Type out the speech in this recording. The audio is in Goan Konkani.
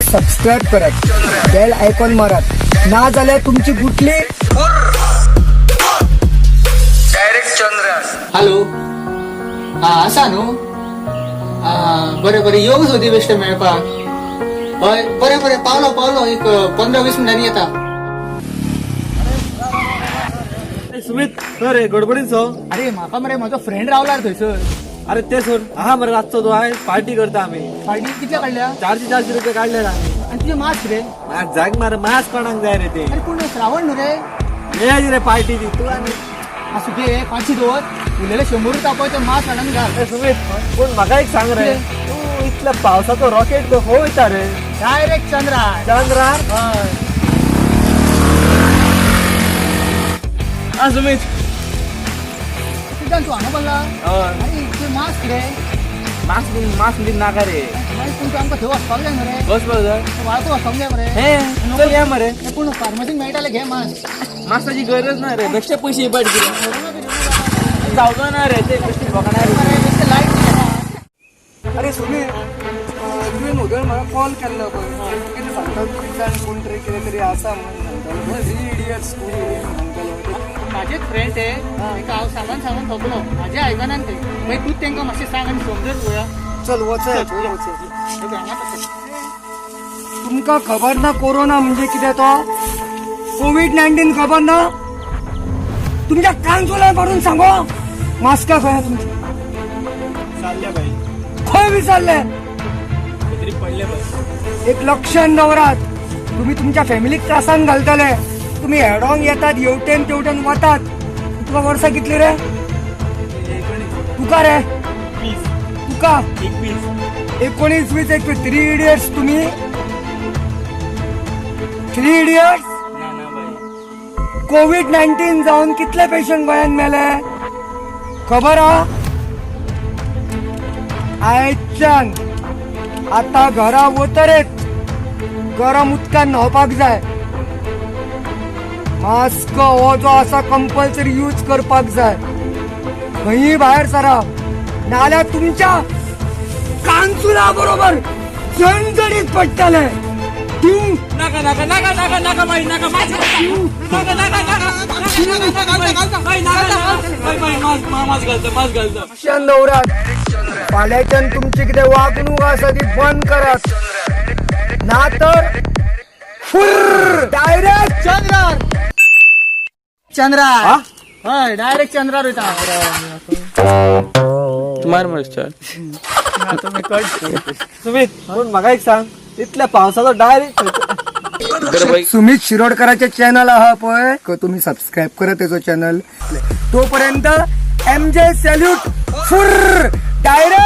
सबस्क्राईब करात, बेल आयकॉन मारात, ना जाल्यार तुमची गुटली डायरेक्ट चंद्रार. हॅलो, हा आसा न्हू? आं, बरें बरें, येवंक सोदी बेश्टे मेळपाक. हय, बरें बरें, पावलो पावलो, एक 15-20 मिनटांनी येता. सुमित, खंय रे गडबडीन सो? अरे, म्हाका मरे म्हजो फ्रेंड रावला रे थंयसर. अरे, ते सोड. आहा मरे, रातचो तो आहे, पार्टी करता आमी. पार्टी कितले काडल्या? 400-400 रुपये काढले आम्ही. आनी तुजे मास्क रे? मास्क जाग मार, मास्क कोणाक जाय रे ते? अरे पूण श्रावण न्हू रे. मेळाची रे पार्टी ती तू आनी आसूं, घे 500 दवर, उरलेले 100 तापय, ते मास्क हाडून घाल. ए, सुमित, पूण म्हाका एक सांग रे, तू इतल्या पावसाचो रॉकेट तो खंय वयता रे? डायरेक्ट चंद्रार. चंद्रार? हय. हा सुमित. तुझ्यान तूं हांगा पडला? हय. अरे, ते मास्क रे? मास्क बीन, मास्क बीन नाका रे. मागीर पूण तूं आमकां थंय वचपाक जाय न्हू रे. बस बस. वाळपय वचपाक जाय मरे. हे चल या मरे. ए, पूण फार्मासीन मेळटाले, घे मास्क. मास्काची गरज ना रे, बेश्टे पयशे इबाड कितें जावचो ना रे ते, बेश्टे फकाणां रे. लायट. अरे सुमीत, तुवें उदळ म्हाका कॉल केल्लो पळय, कितें सांगता तुमच्यान कोण तरी कितें तरी आसा म्हणून सांगतालो, थ्री इडियट्स, टू इडियट्स सांगतालो. माझेच फ्रेंड ते, तांकां हांव सांगून सांगून थकलो, म्हाजें आयकनान ते. मागीर तूं तांकां मातशें सांग आनी समजत पळोवया. चल वचया, थंय वचया. हे पळय, हांगाच आसा. तुमकां खबर ना कोरोना म्हणजे कितें तो? कोवीड-19 खबर ना? तुमच्या कानसोलार मारून सांगो, मास्का खंय तुमची? चालल्या बाई. खंय विसरले? तरी पडले बस. एक लक्षात दवरात, तुम्ही तुमच्या फॅमिलीक त्रासान घालतले. तुम्ही हेडोंक येतात, येवटेन तेवटेन वतात. तुका वर्सां कितली रे? तुका रे? 20. तुका? 21. 19, 20, 21. थ्री इडियट्स तुम्ही, थ्री इडियट्स. ना ना बाई. कोवीड-19 जावन कितले पेशंट गोंयांत मेले खबर हा? आयच्यान आता घरा वतरेच गरम उदकान न्हावपाक जाय. मास्क हो जो आसा कंपल्सरी यूज करपाक जाय. खंयी भायर सरा, नाल्यार तुमच्या कानसुला बरोबर झणझणीत पडटले. तूं नाका नाका नाका नाका नाका बाई, नाका, मास्क नाका, नाका नाका नाका बाई, बाई नाका नाका बाई, बाई मास्क, मास्क घालतो, मास्क घालतो. लक्षात दवरात, फाल्यांच्यान तुमची कितें वागणूक आसा ती बंद करात, ना तर फुर्र डायरेक्ट चंद्रार, चंद्रार. हय, डायरेक्ट चंद्रार वयता. मार मरे चल. सुमित, पूण म्हाका एक सांग, इतल्या पावसाचो डायरेक्ट बरं बाई. सुमित शिरोडकराचे चॅनल आहा पळय, तुम्ही सबस्क्राईब करा तेजो चॅनल. तोपर्यंत एम जे सॅल्यूट, फुर्र डायरेक्ट.